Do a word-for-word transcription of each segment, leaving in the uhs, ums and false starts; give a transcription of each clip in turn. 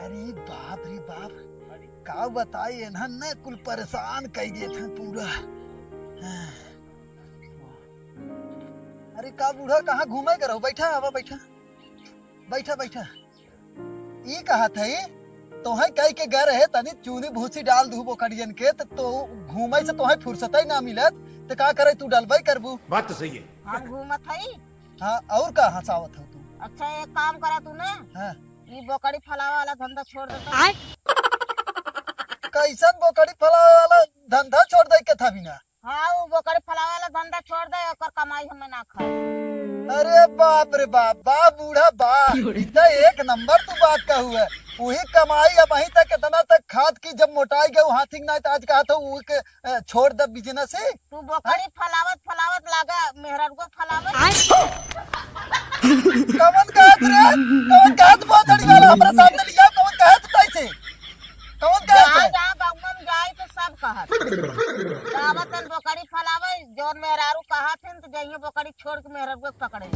अरे बाप रे बाप, का बताई, एनहन न कुल परेशान कई देत हैं पूरा। अरे का बूढ़ा, कहाँ घूमे के रहो? बैठा, आवा बैठा, बैठा, बैठा। ई कहत है, तोहे कह के गए रहे तनी चूनी भूसी डाल दू बोकड़ियन के, त तो घूमे से तोहे फुर्सत ही ना मिलत, त का करे, तू डलबई करबू। बात तो सही है। हम घूमत हई। हाँ, और का हंसावत हो तू? अच्छा, एक काम करा तू ना, हाँ। ई बोकड़ी फलावे वाला धंधा छोड़ दे तो। आय? कैसन बोकड़ी फलावे वाला धंधा छोड़ दे के था बिना? हाँ, वो बोकड़ी फलावे वाला धंधा छोड़ दे, ओकर कमाई हमें ना खाए। अरे बाप रे बाप, बा बूढ़ा बा, ई त एक नंबर तू बात कहू है। वही कमाई अब वहीं तक, कितना तक खात की, जब मोटाई गए हाथी के नाई, त आज कहा था वो के, अ, छोड़ दे बिजनेस ही। तू बोकड़ी फलावत फलावत लागा मेहरारू को फलावत। कवन कहत रे? कवन कहत बोतड़ी वाला? हमरा सामने लिया, कवन कहत तैसे? कवन कहत जहाँ है? जहाँ गाँव में जाए तो सब कहत। कहत हन बोकड़ी फलावे, जौन मेहरारू कहत हन तो जइए बोकड़ी छोड़ के मेहरारू को पकड़े।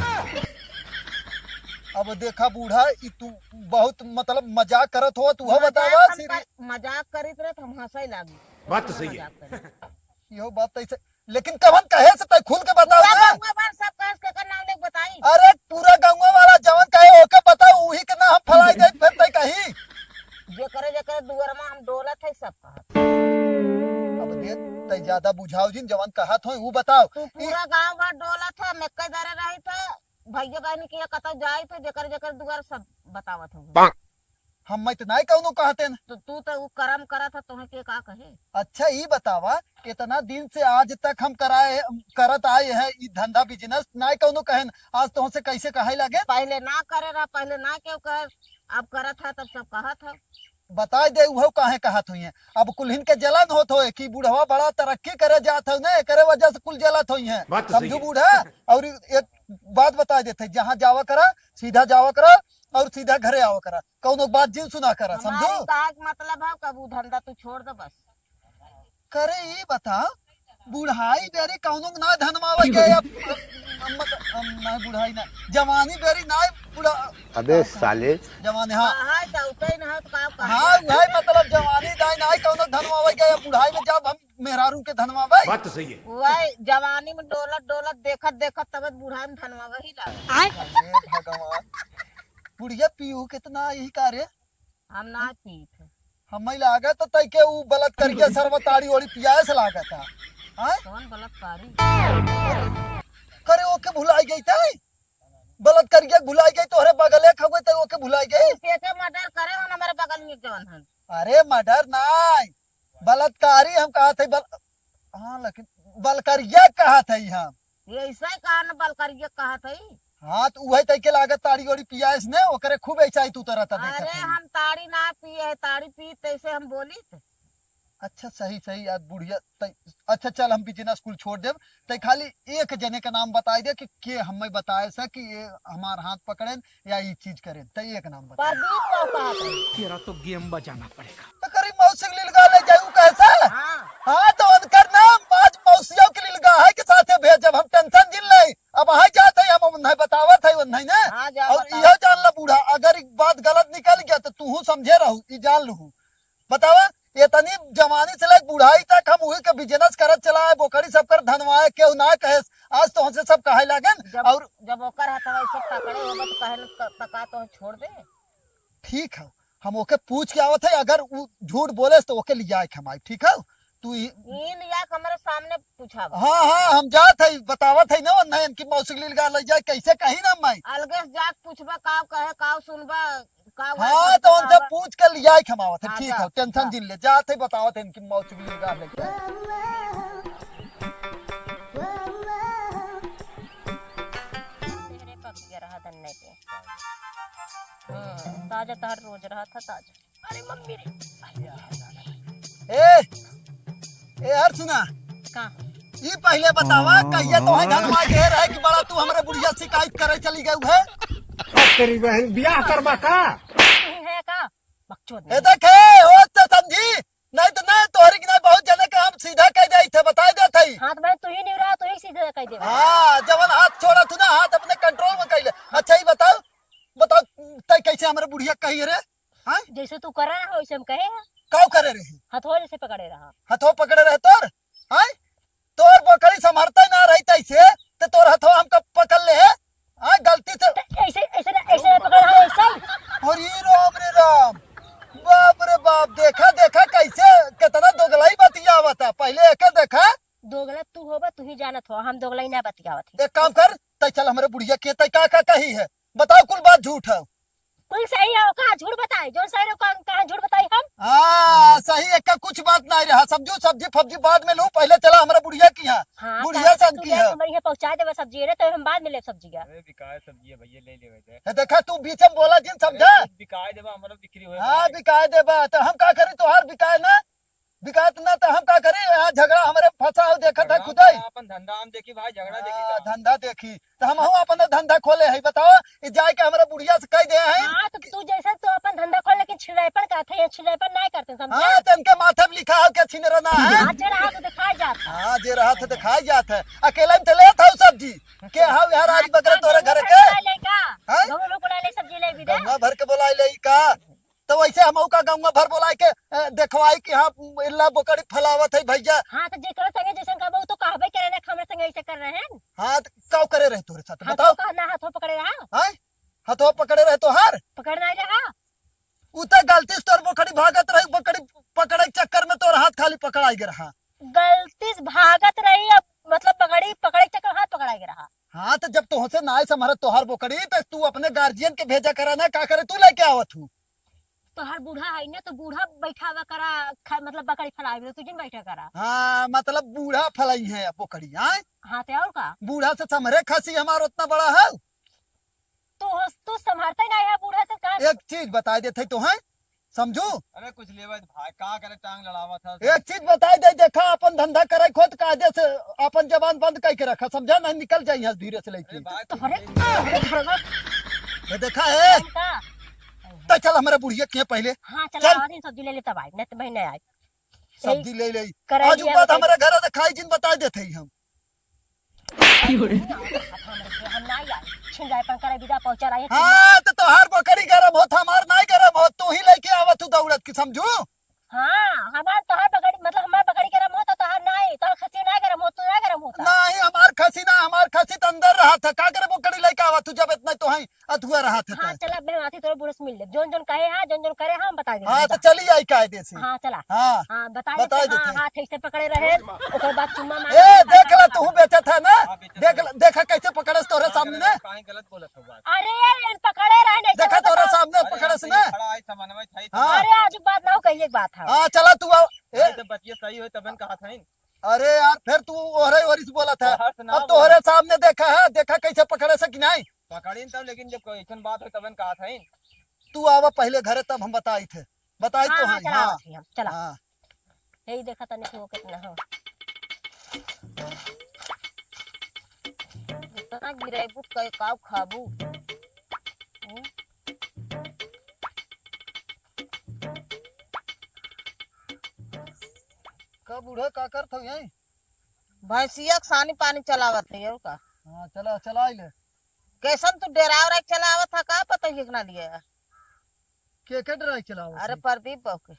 अब देखा बूढ़ा, ई तू बहुत मतलब मजाक करत हो, तू मजाक बतावा हम सीरी- कर, मजाक करित रहे तो हम हंसे लागी। बात तो सही है। मजाक करित। इहो बात तो ऐसे, लेकिन कवन कहे से तै खुल के बताओ पूरा ना। गाँव भर सब कहे से केकर नाम लेके बताई? अरे पूरा गाँव वाला जवन कहे ओके बताओ, उही के ना हम फलाई दे, फिर तै कही। जेकरे जेकरे दुआर में हम डोलत है सब कहत। अब देख, तै ज्यादा बुझाओ जिन, जवन कहत होई ऊ बताओ। तू ई पूरा गाँव भर डोलत है, मैं कई दरे रही था, भैया बहन के कतौ जाई तो जेकरे जेकरे दुआर सब बतावत हो। हम मैं तो नाई कौनो कहते न। तो तू तो उ करम करत ह, तोहे के का कहे? अच्छा, ई बतावा, इतना दिन से आज तक हम कराए, करत आए हैं ई धंधा बिजनेस, नाई कौनो कहेन, आज तोहसे कैसे कहे लागे? पहले ना करे रहा, पहले ना केहू कहे, अब करत है तब सब कहत है। बताए दे, उहो काहे कहत हुई हैं? अब कुल्हिन के जलन होत होए कि बुढ़वा बड़ा तरक्की करे जात हो ने, एकरे वजह से कुल जलत हुई हैं। बात तो सही समझू है। बूढ़ा, और एक बात बताए देते, जहाँ जावा करा, सीधा जावा करा और सीधा घरे आवा करा, कौनो बात जिन सुना करा, हमारी समझू? कहा के मतलब है, कब उ धंधा तू छोड़ दे बस। करे ई बता, बुढ़ाई बेरी कौनो ना धनवावे गए, अब, अब, अब, अब, अब ना बुढ़ाई ना, जवानी बेरी ना बुढ़ा-, अबे साले। जवानी, हाँ। कहा जाऊ, तै ना हो तो का कहा? हाँ, वही मतलब जवानी दाई ना कौनो धनवावे गए, अब बुढ़ाई में जब हम मेहरारू के धनवावे। बात तो सही है। वही जवानी में डोलत डोलत, देखत देखत, तब बुढ़ाई में धनवावे ही लागे। आय। अरे भगवान, बुढ़िया पीऊ कितना यही का रे? हम ना पीत है। हमें लागत है तै के ऊ बलत करिया सरवा ताड़ी ओड़ी पियाए से लागत है। हाँ? कौन बलात्कारी? करे ओके भुलाई गई तै? बलत करिया भुलाई गई, तोहरे बगले खगोई तै ओके भुलाई गई? के के मर्डर करे हन हमारे बगल में जौन हन। अरे मर्डर नाई, बलात्कारी हम कहत है बल-, हाँ, लेकिन बलकरिया कहत है हम। ये ऐसा ही कहा न, बलकरिया कहत है। हाँ, तो उहे तै के लागत ताड़ी ओड़ी पियाइस ने, ओकरे खूब ऐसा ही तू तरह था देखत अरे, है। हम ताड़ी ना पिए है, ताड़ी पी तैसे हम बोली थे। अच्छा, सही, सही, आज बुढ़िया तै, अच्छा, चल, हम बिजनेस कुल छोड़ देब, तै खाली एक जने का नाम बताई दे कि के हमें बताए से कि ये हमार हाथ पकड़ेन या ई चीज करेन, तै एक नाम बता। प्रदीप का कहत है। तेरा तो गेम बजाना पड़ेगा। तो करी मौसी के लिलगा ले जाऊ कैसे? हाँ। हाँ, तो उनकर नाम आज मौसियों के लिलगा है के साथे भेज, जब हम टेंशन जिन ले, अब आ जात है, हम उन्हें बतावत है, उन्हें ने। हाँ, जा और बताओ। इहो जान ला बूढ़ा, अगर ई बात गलत निकल गया तो तू समझे रहू, ई जान लू। बतावा, इतनी जवानी से लेके बुढ़ाई तक हम उही के बिजनेस करत चला है, बोकरी सब कर धनवाए, केहू ना कहे, आज तो हमसे सब कहे लागन। जब, और जब ओकर हाथ में ऐसे पकड़े होबे तो कहे न, त, त का तो छोड़ दे? ठीक है, हम ओके पूछ के आवत है, अगर उ झूठ बोले तो ओके लिया के हम आई, ठीक है? तू ई ई लिया के हमरे सामने पूछावा। हाँ, हाँ, हम जात है, बतावत है ना, नहीं इनकी मौसी के लिए ले जाए, कैसे कही ना मैं। अलगे से जाके पूछबा, का कहे, का सुनबा, का हाँ, तो उनसे पूछ के लिया के हम आवत है, हाँ, ठीक है, टेंशन जिन ले, जात है, बतावत है इनकी मौसी के लिए ले जाए। तेरे पक गया रहा धन्ने के। हम्म, ताजा तहर रोज रहा था ताजा। अरे मम्मी रे। ए, ए, हर सुना। का? ई पहिले बतावा, कहिया तोहे धनवा के रहे कि बड़ा तू हमरे बुढ़िया शिकायत करे चली गई है? अब तेरी बहन बियाह करबा का? तू है का? बकचोद ए, नहीं। देखे, ओ तो समझी, नहीं तो नहीं, तोहरी की नहीं, बहुत जने के हम सीधा कह दे थे, बताई दे थे। हाथ में तू ही नहीं रहा, तू ही सीधा कह दे। हाँ, जवन हाथ छोड़ा तू ना, हाथ अपने कंट्रोल में कह ले। अच्छा, ये बताओ, बताओ, तै कैसे हमरे बुढ़िया कही रे? हाँ? जैसे तू करे रहा, वैसे हम कहे हैं। काउ करे रहे? हथवा जैसे पकड़े रहा। हथवा पकड़े रहे तोर? हाँ? तोर बोकड़ी संभरते ना रही तैसे, तो तोर हथवा हमका पकड़ ले है? हाँ, गलती से। तो ऐसे, ऐसे ना, ऐसे ना पकड़ रहा, ऐसे ही। अरे राम रे राम, बाप रे बाप, देखा, देखा कैसे, कितना दोगलाई बतियावत है। पहले एके देखा। दोगला तू होबा, तू ही जानत हो, हम दोगलाई ना बतियावत ही। एक काम कर, तै चल हमरे बुढ़िया के, तै का, का कही है? बताओ, कुल बात झूठ है। कुल सही है, ओका झूठ बताई, जौन सही रहो, कहाँ, कहाँ झूठ बताई हम? हाँ, सही है, का कुछ बात नहीं रहा। सब्जी, सब्जी फब्जी बाद में लूँ, पहले चला हमरा बुढ़िया की यहाँ। हाँ, बुढ़िया कहाँ से सन तू की ले है। हमारे यहाँ पहुँचा देबा सब्जी रे, तो हम बाद में लेब सब्जी का। अरे, बिकाए सब्जी है भैया, ले लेवे दे। ए, देखा, तू बीच में बोला जिन, समझा? अरे, बिकाए देबा, हमरा बिक्री होए हाँ, भाई। बिकाए देबा, तो हम का करी, तोहार बिकाए ना? बिकात ना तो हम का करी? यहाँ झगड़ा हमरे फंसा हो, देखत है झगड़ा खुदई। अपन धंधा हम देखी भाई, झगड़ा देखी हाँ, का? धंधा देखी। तो हमहू अपन धंधा खोले है, बताओ, ई जाए के हमरा बुढ़िया से कह दे है। हाँ, तो तू जैसे तू अपन धंधा खोल, लेकिन छिनराईपन का थे, ये छिनराईपन नहीं करते, समझे? हाँ, तो इनके माथे पे लिखा हो के छिनरा ना है। हाँ, जे रहा तो दिखाई जात है। हाँ, जे रहा तो दिखाई जात है। अकेले में तो लेत हो सब्जी। के हो यार, हाँ, आज बगैर हाँ, तोरे घर गंगा के? भर के ले का? हाँ? गंगा भर के ले सब्जी ले भी दे। गंगा भर के बोला ले का? तो वैसे हम का गंगा भर बोला के, अ, देखवाई कि हाँ, इल्ला बोकड़ी फलावत है भैया। हाँ, तो जेकरा संगे जैसन कहबो, उ तो कहबे करे ना, हमरे संगे ऐसे कर रहे हैं। हाँ, तो का करे रहे तोरे साथ? हाँ, बताओ। तो कहना हाथों पकड़े रहा। हाँ? हथवा पकड़े रहे तोहार? पकड़ नहीं रहा। उ तो गलती से तोर बोकड़ी भागत रही, बोकड़ी पकड़े के चक्कर में तोर हाथ खाली पकड़ाई गए रहा। गलती से भागत रही, अब मतलब पकड़ी, पकड़े के चक्कर में हाथ पकड़ाई गए रहा। हाँ, तो जब तोहसे नाय संभरत तोहार बोकड़ी, तो तू अपने गार्जियन के भेजा करा ना, का करे तू लेके आवत हूँ? तोहार बूढ़ा है ना, तो बूढ़ा बैठावा करा, खा-, मतलब बकरी फलावे, तू जिन बैठा करा। हाँ, मतलब बूढ़ा फलाई है बोकड़ी, हाँ? हाँ, ते और का? बूढ़ा से संभरे खसी हमार उतना बड़ा है। तू हो, तू संभरते नहीं है बूढ़ा से, कहाँ से? एक चीज बताई देत है तो है, समझू? अरे कुछ लेवे भाई, का करे टांग लड़ावत है? एक चीज बताई दे, देखा अपन धंधा करे खुद कायदे से, अपन जबान बंद कई के रखा, समझा? नहीं निकल जाई यहाँ धीरे से लेके। अरे बात तो अरे, अरे घरवा। ये देखा है? हम का? तो चल हमारे बुढ़िया के पहले। हाँ, चला चल। आवाज सब्जी ले ले तब आई, नहीं तो मैं नहीं आई। सब्जी ले ले। करे आज लिया बात बता। हमारे घर से खाई जिन बताई देते ही हम। की हो रे? हम ना आई, छिन जाए पर करे विदा पहुंचा रहे हैं। हाँ, तो तोहार बकरी गरम होत, हमार नाई गरम होत, तू ही लेके आवत तू दौड़त की, समझू? हाँ, हमार तोहार बकरी, मतलब हमार बकरी गरम होत, तोहार नाई, तोहार खसी नाई गरम होत, तू नाई गरम होता। नहीं, हमार खसी ना, हमार खसी तो अंदर रहा था, का करे बकरी लेके आवत तू जब इतना तो है अथुआ रहा था हाँ, तय। चला, मैं आती तोरे बूढ़े से मिल ले। जोन जोन कहे हाँ, जोन जोन करे हाँ, हम बता देंगे, हाँ, तो बता। चली आई कायदे से। हाँ, चला। हाँ, हाँ, बता बता देते, देते हाँ, हैं। हाथ ऐसे पकड़े रहे, ओकर बाद चुम्मा मार ए, के देख ला, तू बेचत है ना? हाँ, बेचत देख है। ला, देखा कैसे पकड़े से तोरे हाँ, सामने गलत, ने? काहे गलत बोलत हो बात? अरे, ये पकड़े रहे, नहीं देखा समझ तोरे बता। सामने अरे, पकड़े से ऐसे ही ने? खड़ा है, सामान में था ही हाँ। अरे, आज बात ना हो, कही एक बात है। हाँ, चला तू आओ। ए, नहीं, तो बतिया सही हो, तबन कहा था ही। अरे यार, फिर तू ओहरे ओरी से बोला था। बाहर से ना अब तोहरे बोला। सामने देखा है, देखा कैसे पकड़े से कि नहीं? पकड़ीन तब, लेकिन जब कोई ऐसन बात हो, तबन कहा था ही। तू आवा पहले घरे, तब हम बताई थे। बताई हाँ, तो हाँ, हैं, चला हाँ। आवत ही हम, चला। हाँ। यही देखा तनी कि वो कितना हो। इतना गिरेबू, कै काव खाबू? हम्म? का बूढ़ा, का करत हौ यहीं? भैंसिया के सानी पानी चलावत है, और का? हाँ, चला, चलाई ले। कैसन तू डेरा ओरा के चलावत है, का पता है कि ना लिए? के, के डेरा के चलावत अरे है? प्रदीप बाबू के।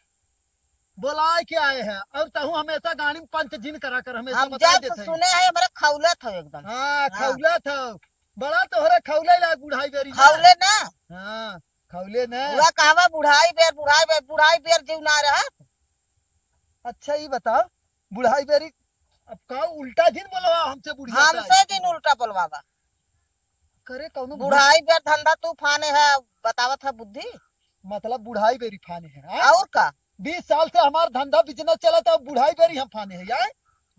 बोलाए के आए हैं, और तहु हमेशा गाड़ी में पंच जिन करा कर हमेशा हम बताई जब देत से है। सुने हैं, हमारे खौलत हो एकदम। हाँ, हाँ। खौलत हो। बड़ा तोहरा खौले लाग बुढ़ाई बेरी ना। खौले ना। हाँ, खौले ना। बुढ़ा कहवा बुढ़ाई बेर, बुढ़ाई बेर, बुढ़ाई बेर जीव ना रहत। अच्छा, ई बताओ, बुढ़ाई बेरी अब का उल्टा जिन बोलवा हमसे बुढ़िया हमसे ताई? जिन उल्टा बोलवावा। करे कौनो बुढ़ाई बेर धंधा तू फाने है, बतावत है बुद्धि। मतलब बुढ़ाई बेरी फाने है, हाँ? और का? बीस साल से हमार धंधा business चलत है, बुढ़ाई बेरी हम फाने है, यार?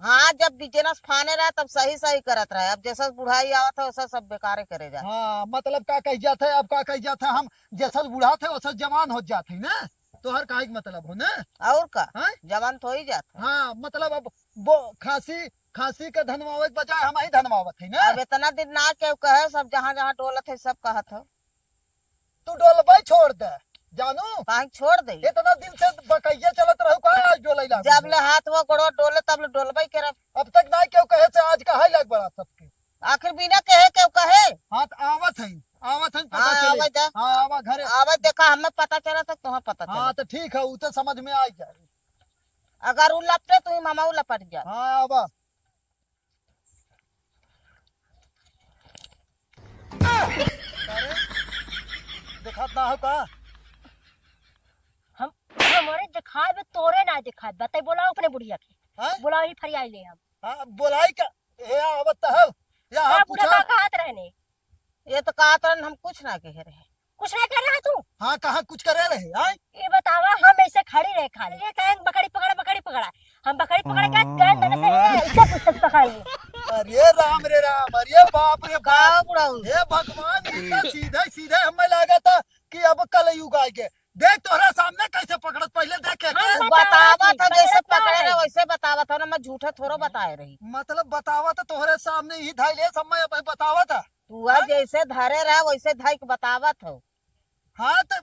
हाँ, जब business फाने रहा तब सही सही करत रहे, अब जैसा बुढ़ाई आवत है वैसा सब बेकारे करे जात। हाँ, मतलब का कही जात है, अब का कही जात है, हम जैसा बुढ़ात है वैसा जवान हो जात है ना, तोहर काहे के मतलब हो ना? और का? हाँ? जवान तो ही जात है। हाँ, मतलब अब वो खांसी, खांसी के धनवावे के बजाय हम ही धनवावत है ना? अब इतना दिन ना केहू कहे, सब जहाँ जहाँ डोलत है सब कहत हो। तू डोलबे छोड़ दे, जानू। काहे छोड़ दे? इतना दिन से बकैया चलत रहू, का आज डोले लागू? जब ले हाथ वो गोड़वा डोले, तब ले डोलबे करब। अब तक ना केहू कहे से आज का हाई लाग बड़ा सबके। आखिर बिना कहे केहू कहे? हाँ, तो आवत है। आवत हन, पता हाँ, चली। आवे जा। हाँ, आवा घरे। आवे देखा, हमें पता चला तो तुहें पता चला। हाँ, तो ठीक है, उ तो समझ में आ जाए। अगर उ लपटे तो ही मामा उ लपट जा। हाँ, आवा। अरे, देखात ना हो का? हम, हमरे देखाए बे, तोरे ना देखाए बे। तै बोलाओ अपने बुढ़िया के। हाँ? बोलाओ ही फरियाई ले हम। हाँ, बोलाई का? ए, आवत तो हो। या का हम बुढ़ा पूछा। का कहत रहने? ये तो कहत रहन, हम कुछ ना कहे रहे। कुछ ना कह रहा तू? हाँ, कहाँ कुछ करे रहे, आय? ये बतावा, हम ऐसे खड़ी रहे खाली। ये कहें बकरी पकड़ा, बकरी पकड़ा। हम बकरी पकड़ के गए, तब से ये ऐसे कुछ पकड़ ली। अरे राम रे राम, अरे बाप रे का बाप। बुढ़ऊ? हे भगवान, इतना सीधे सीधे हमें लगा था कि अब कलयुग आ गए। देख तोहरे सामने कैसे पकड़त, पहले देखे हम के। बतावा बतावा था, कि जैसे पकड़त पकड़े रहे। रहे, वैसे बतावा था ना, मैं झूठे थोड़ो बताए रही। मतलब बतावा था तोहरे सामने ही धाई ले सब, मैं अब बतावा था। तू आ हाँ? जैसे धरे रहे, वैसे धाई के बतावत हो। हाँ, तो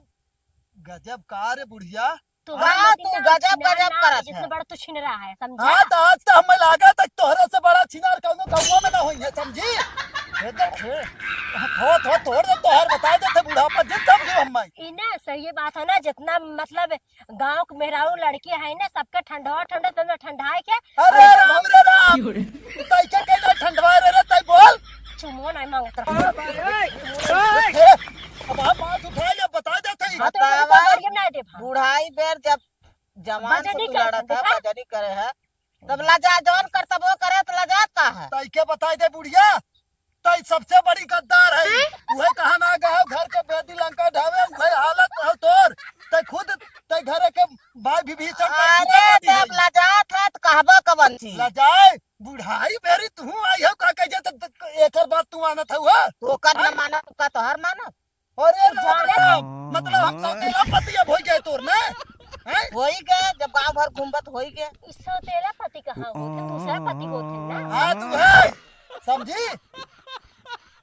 गजब का रे बुढ़िया। तू हाँ, बड़ा तू मतीना गजब, छिनार गजब ना, करत जितना है। बड़ा तू छिनरा है, समझा? हाँ, तो आज तो हमें लागत है तोहरे से बड़ा छिनार कौनो गौवा में ना होई है, समझी? ये देख, हे, थो, थो, तोड़ दे, तोहर बताए देते बुढ़ापा, जिन समझू हम। ई ना, सही बात है ना, जितना मतलब गाँव के मेहरारू लड़की है ना, सबके ठंडवा, ठंडवा, तुम ठंडाए के। अरे अरे राम रे राम, तै के कहले ठंडवा रे, रे, तै बोल। चुमो नहीं मांगत रहो। हे, अब हम हाथ उठाए ले, बता देते ही। हाँ, तो बतावा। बड़ी बड़ी ना दे भाई। बुढ़ाई बेर जब जवान बजनी से तू करत लड़त है, है, देखा? बजनी करे है, तब लजा, जवन करतबो करे त लजात का है? तई के बताई दे बुढ़िया, तई सबसे बड़ी गद्दार है। हैं? उहे कहा ना गए घर के बेदी लंका ढावे, उहे हालत हो तोर। तई खुद, तई घरे के भाई विभीषण तई खुदे अरे, बेदी है। जब लजात है त कहबो कवन चीज? लजाए, बुढ़ाई बेरी तू आई हो का कह जे त एकर बात तू मानत हउ हो? ओकर न हैं? मानत, का तोहर मानत? अरे तू राम जाने राम, मतलब हम सौतेला पति अब होई गए तोर ना? हैं? होई गए, जब गांव भर घूमबत होई गए। ई सौतेला पति कहाँ होत है? दूसरा पति होत है ना? हाँ, तू है, समझी?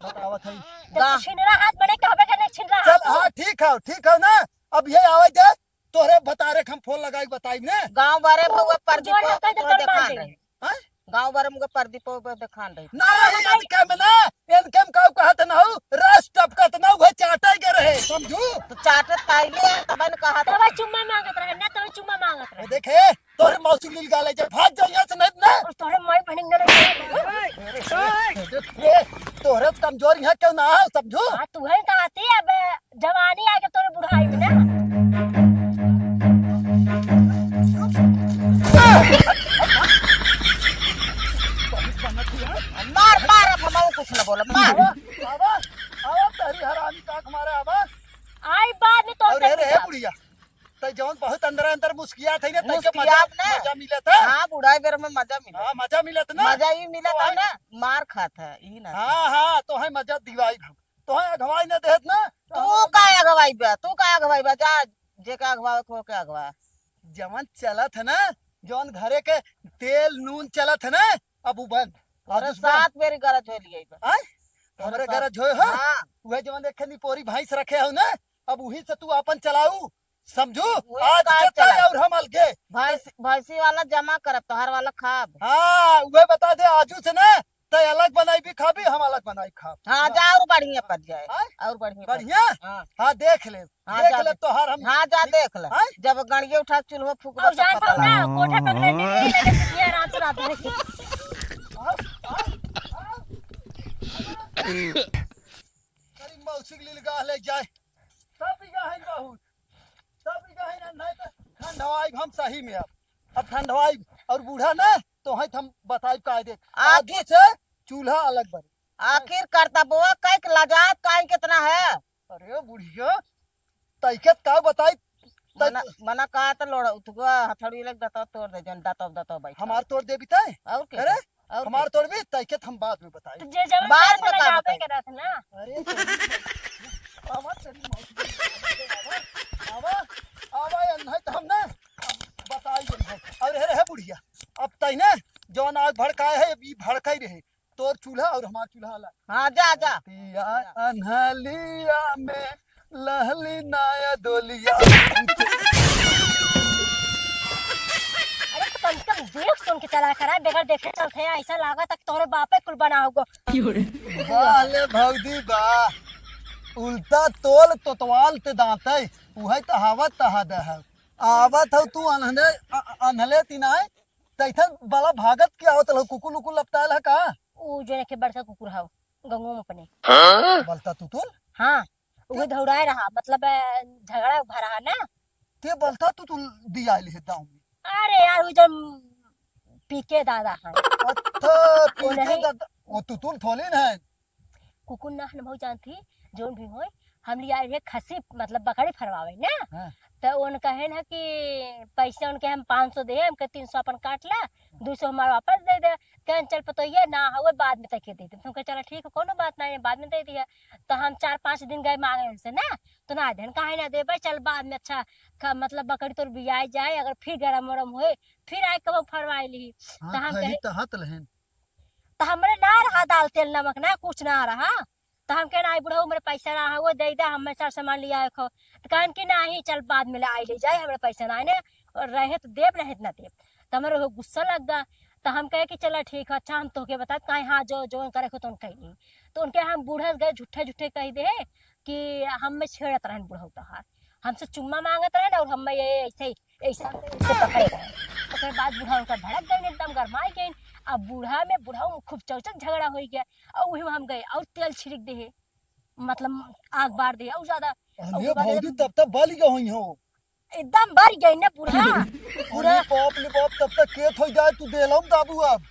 बतावत है। जब गा- तू छिनरा हाथ बने कहबे के नहीं छिनरा चल, हाथ। हाँ, ठीक है, ठीक है ना। अब ये आवे दे, तोहरे बतारे के हम फोन लगाई के बताई ने। गांव भरे में हुए प्रदीप जोर होता है तो तोहरे तोर देखान बांधे। रही। हैं? गांव भरे में हुए प्रदीप होए देखान रही। ना, हाँ, इनके में ना, इनके में काऊ कहत ना हो, रस टपकत ना हुए चाटे के रहे, समझू? तो चाटत काहे ले, तबे न कहत। तबे चुम्मा मांगत रहे ना, तबे चुम्मा मांगत रहे। ए, देखे, तोहरे मौसी लील गाले जे भाग जाओ यहाँ से नहीं ना। और तोहरे माई बहन ने ए, तोहरे से कमजोर यहाँ क्यों ना हो, समझू? हाँ, तू है कहती अब जवानी आगे तोरे बुढ़ाई में ना। मार, मार, अब हम कुछ न बोलब, मार। आवा, आवा, आवा, तेरी हरामी काक मारे, आवा। आई बाद में तो और रे, रे, बुढ़िया, तै जौन बहुत अंदर अंदर मुस्कियात है ना, तै के मजा, मुस्कियात ना। मजा मिलत है। हाँ, बुढ़ाई बेर में मजा मिलत। हाँ, मजा मिलत ना। मजा ही मिलत तो है है ना, मार खात है, यही ना। हाँ, हाँ, तो है मजा दिवाई हम। तोहे अगवाई न देहत ना। तू का अगवाई बा? तू का अगवाई बा? जा, जे का अगवावे को के अगवा। जवन चलत है ना, जवन घरे के तेल नून चलत है ना, अब उ बंद। अरे, आज बंद। सात बेरी गरज हो लिया बा। आय? हमरे सात। गरज होए हो? हाँ। उहे जवन एक निपोरी भैंस रखे हो ना, अब उही से तू आपन चलाऊ। समझू? उहे आज का चेता चला? और हम अलगे। भैंस, भैंसी वाला जमा करब, तोहार वाला खाब। हाँ, उहे बता दे, आजू से ना, तै अलग बनाई भी खाबी, हम अलग बनाई खाब। हाँ, बस। जा और बढ़िया पड़ जाए। हाँ? और बढ़िया पड़ बढ़िया? जाए। हाँ। हाँ, देख ले। हाँ, देख जा ले दे। तोहार हम हाँ, जा देख ले। हाँ? जब गड़िया उठा के चूल्हा फूकबा और तब जान पता पाओ ना, लगे। कोठा पर बैठे नहीं लगे, सुतिया आराम से रात में। आओ, आओ, आओ। तेरी मौसी के लिए गाह ले जाए। सब बिगहा है बहुत, सब बिगहा है ना, नहीं तो ठंडवाई हम सही में अब। अब ठंडवाई और बूढ़ा ना, तो है हम बताई का देख। आगे आगे से चूल्हा अलग बने। आखिर करतबो कई के लजात काई कितना है? अरे बुढ़िया, तैके त का बताई, तै मना, मना का त लोड़ा उठगो, हथौड़ी लग दतवा तोड़ दे, जन दतवा, दतवा बैठ। हमार तोड़ देबी तै? और के? अरे, और हमार के? तोड़बी, तैके त हम बाद में बताई। तो जे जवन बाद में का लगावे बताई? के रहत ना। अरे, आवा, तेरी मौत की आवा, आवा, आवा, या नहीं तो हम ना, अब बताई दे हम। और हे रहे बुढ़िया, अब तै ना, जौन आग भड़काए है, ई भड़काई रहे। तोर चूल्हा और हमार चूल्हा अलग। हाँ, जा, जा। पिया अनहलिया में लहली नाया डोलिया। अरे, तो कम से कम देख सुन के चला करा, बेगर देखे चलते हैं, ऐसा लागा तक तोरे बापे कुल बना होगो। वाह ले भौजी, वाह। उल्टा तोल तोतवाल ते दांतै, उहै त हावत तहा दह। आवत हौ तू अनहले, अ-, अ-, अनहले ती नाय, तैथन बला भागत के आवत लहौ, कुकुर उकुर लपटायल है का? ऊ जो एक बड़का कुकुर हौ, गंगो में अपने। बलता तुतुल? हाँ, उहे दौड़ाए रहा, मतलब, अ, झगड़ा भा रहा ना। ते बलता तुतुल दियाइल है दाऊ में। अरे यार, वो जो पीके दादा है। अच्छा, वो पीके नहीं। दादा, वो तुतुल थोली ना है। कुकुर ना हन, बहुत जानती, जौन भी होय, हम लिया रहे खसी, मतलब बकरी फरवावे ना। हाँ। तो उन कहे ना कि पैसे उनके हम पाँच सौ दे, हमके तीन सौ अपन काट ला, दो सौ हमारा वापस दे दे। कहेन चल पतोहिया ना हुए, बाद में तके दे दे। तो हम कहे चला ठीक है, कोनो बात नहीं है, बाद में दे दिया। तो हम चार पाँच दिन गए मांगे उनसे ना, तो ना देन, काहे ना देबे, चल बाद में अच्छा ख-, मतलब बकरी तोर बियाई जाए, अगर फिर गरम वरम होए, फिर आए कबो फरवाई ली। हाँ, तो हम कही कहे, तो हत लहन। तो हमरे ना रहा दाल तेल नमक ना, कुछ ना रहा। तो हम कहे, "ना, बुढ़ऊ, मेरे पैसा ना है, वो दे दे, हम सर सामान लिया खो।" तो कहन कि, "नहीं, चल, बाद में ले आई, ले जाए, हमरे पैसा ना है ने, और रहे तो देब, नहीं तो ना देब।" तो हमरे वो गुस्सा लग गया। तो हम कहे कि, "चला, ठीक है, अच्छा, हम तोहके बता, काहे, हाँ, जो, जो करे खो, तो कह ली।" तो उनके हम बूढ़ा गए, झूठे, झूठे कह दे कि हम में छेड़त रहन बुढ़ऊ तोहार, हमसे चुम्मा मांगत रहन, और हम में ये ऐसे ही ऐसे, ऐसे पकड़े रहे। ओकर बाद बूढ़ा उनका भड़क गइन, एकदम गरमाई गइन। अब बूढ़ा में बूढ़ा में खूब चौचक झगड़ा होइ गया। और वही हम गए और तेल छिड़क दे, मतलब आग बार दे और ज्यादा। अरे ओकर बाद भौजी, एकदम तब तक बलि गए होई हो। एकदम बलि गए ना बूढ़ा। अरे बूढ़ा। बाप रे बाप, तब तक केत होइ जाए, तू देलम दाबू अब।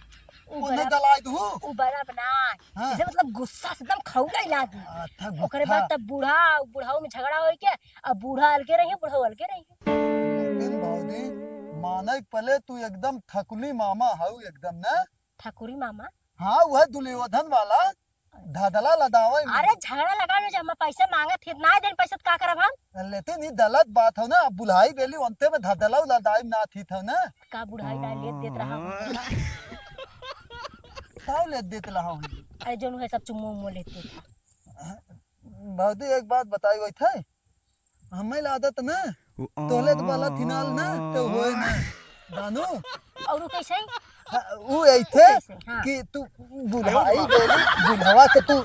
उ ओन्हे बरफ, दलाइ दू। उ बरफ ना। हाँ। जैसे मतलब गुस्सा से एकदम खौले लागी। अच्छा, ओकरे गुस्सा। बाद तब बूढ़ा, बुढ़ऊ में झगड़ा होइ के, अब बूढ़ा अलगे रही, बुढ़ऊ अलगे रही। लेकिन भौजी, माने के पहले तू एकदम ठकुली मामा हऊ एकदम ना। ठकुरी मामा? हाँ, वह दुर्योधन वाला धदला लदावे में। अरे झगड़ा लगा लो, जब हम पैसा मांगत थी, ना देन पैसा तो का करब हम? लेते नहीं, गलत बात हो ना, अब बुढ़ाई बेली ओनते में धदला लदाई ना थी था ना। का बुढ़ाई ना लेत देत रहा हो? का लेत देत रहा हो? अरे जोन है सब चुम्मो उम्मो लेत देत रहा। भौजी एक बात बताई वही थे, हमें आदत ना, तोहले तो बाला थिनाल ना, तो होए ना, जानू। और उ कैसे? हाँ, उ ऐथे कैसे? हाँ। कि तू बुढ़ाई बेली, बुढ़वा के तू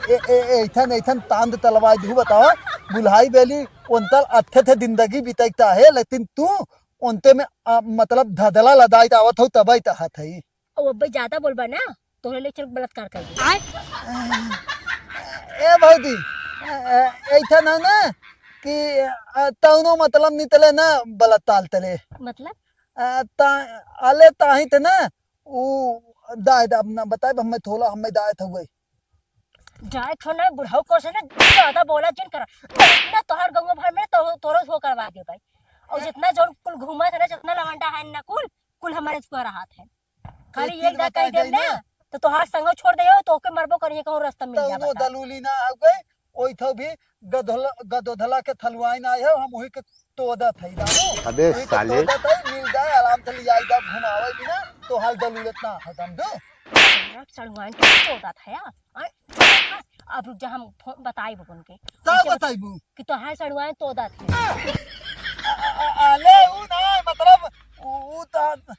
ए-, ए-, ए-, ऐथन, ऐथन तांद तलवाई दू, बतावा, बुढ़ाई बेली, ओनतल अच्छे थे जिंदगी बिताई ता है, लेकिन तू ओनते में, आ, मतलब धदला लदाई आवत हो, तब आई ता हाथ है। ओ अब्बे ज्यादा बोलबा ना, तोहरे ले चल बलात्कार कर दे। ए भौजी, ए, ए, ऐसा ना ना कि, अ, तौनो मतलब नितले ना बलात्कार तले। मतलब? अ, ता-, अले ताही ते ना, उ दाय दा, अब ना बताए, हमें थोला, हमें दाय था हुए। जाए थो ना, बुढ़ऊ को से ना ज्यादा बोला जिन करा। ना तोहर गंगो भर में तो, तोरो हो करवा दे भाई। और जितना जौन कुल घूमा था ना, जितना लवंडा है ना कुल, कुल हमारे छुआ रहा था। खाली एक एक दिन दाँय बताए कहि देब जाई ना, ना। तो तोहार संगो छोड़ देहो, तो ओके मरबो करिहे, कहूँ रास्ता मिल जाए तौनो बता। दलूली ना आवे, ओइठो भी गधोल-, गदोधला के थलुआइन आए हो, हम वही के तोदत है, जानो? अबे वही के साले। तोदत है, मिल जाए, आराम से ले आई जाब, घुमावे भी ना, तो हाल दलूलत ना हो, समझो? सड़ुआइन के तोदत है, आ? आय, अब रुक जा, हम फोन बताई बबन के। का उनके बत-, बताइबू? कि तोहार सड़ुआइन तोदत है। आ, आ, आ, अले, उ ना, मतलब, उ, उ तो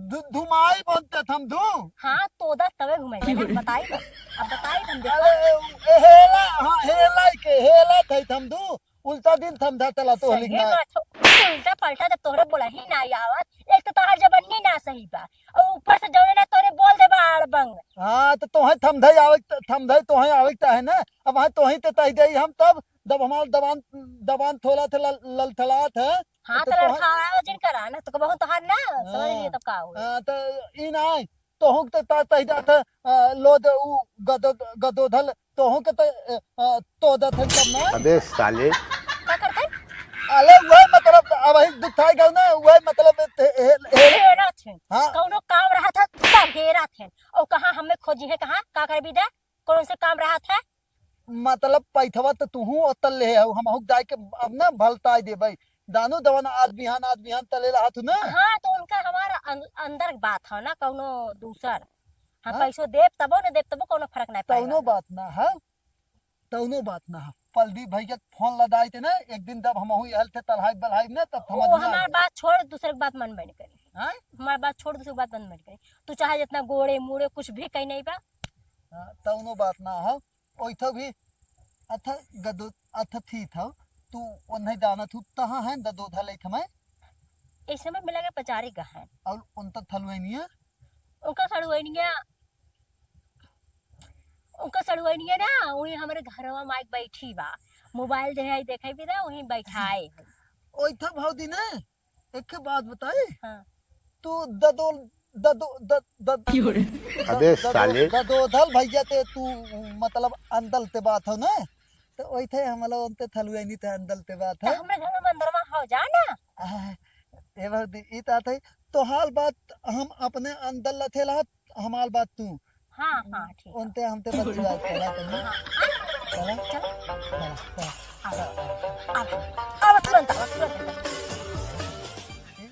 धु-, धुमाई बनते थम धु। हाँ, तोदत तबे घुमाई जाए, बताई तो। अब बताई हम देखो। अरे, ए, हेला, हाँ, हेला के, हेला थे थम धु। उल्टा दिन थम धा तला तो सही लिखना है। बात हो। उल्टा पलटा जब तोहरे बोला ही ना आवत, एक तो तोहर जबन्नी ना सही बा, और ऊपर से जौने ना तोरे बोल देबा आड़बंग। हाँ, तो तोहे थम धई आवे, थम धई तोहे आवे के चाहे ना। अब हाँ तोही ते तही देई हम तब, जब हमार दबान, दबान थोला थे लल-, ललथलात है। हाँ, तो तो तोहे लड़खड़ावा जिन करा ना, तो कहबो तोहार ना, समझ लिए हाँ। तब का होई। हाँ, तो ई ना है, तोहूँ के तो तही जात है, अ, लोद उ गदो-, गदोधल, तोहूँ के तो, अ, अ, तोदत है तब ना। अबे साले। का करते? अले वही मतलब, अब वही दुखाई गयो ना, वही मतलब, हे-, हे-, हे-, हेरा थे। हाँ। कौनो काम रहा था, तब हेरा थे। और कहाँ हमें खोजी है, कहाँ, का करबी दे? कौन से काम रहा था? मतलब पैथवा तो तुहू ओतल ले हो, हमहू जाए के अब ना भलताई देबै। दानो दवाना आज बिहान, आज बिहान तले रहा तू ना। हाँ, तो उनका हमारा अं-, अंदर के बात है ना, कौनो दूसर। हम हाँ? पैसो देब तबो न देब तबो कौनो फर्क नहीं पड़ेगा। कौनो बात ना है, कौनो बात ना है। पलदीप भैया के फोन लगाई थे ना, एक दिन जब हमहू यहल थे तलहाई बलहाई ना, तब समझ वो में आ हमार गया। बात छोड़, दूसरे के बात मन बन करी। हाँ? हमार बात छोड़, दूसरे के बात मन बन करी। तू चाहे जितना गोड़े मुड़े कुछ भी कही नहीं बा। हाँ, कौनो बात ना हो। ओइठो भी अथ गदो, अथ थी था, तू ओन्हे जानत हूँ, तहाँ है ददोधल एक हमें। इस समय मिला के पचारी का है। और उनता थलुआइनिया? उनका सड़ुआइनिया, उनका सड़ुआइनिया ना, वही हमारे घरवा में आके बैठी बा। मोबाइल दे है, देखे भी ना, वहीं बैठाए है। ओइ था भौजी ने, एक बात बताई? हाँ। तू ददो, ददो, द-, द-, क्यों रे? द-, अबे ददो-, साले। ददोधल भैया ते तू, मतलब, अंदल ते बात हो ना? तो ओइ थे हमला उनते थलुआइनी ते अंदल ते बात तो है। हमरे घर में अंदर में हो जा ना। आ, ए भौजी, ई तात है, तोहार बात हम अपने अंदर लथे ला, हमार बात तू। हाँ, हाँ, ठीक है। उनते हमते बतिया चला तनी। हाँ, हाँ। चला? चला। चला, चला। आवा, आवा, आवा, तुरंत आवा, तुरंत आवा।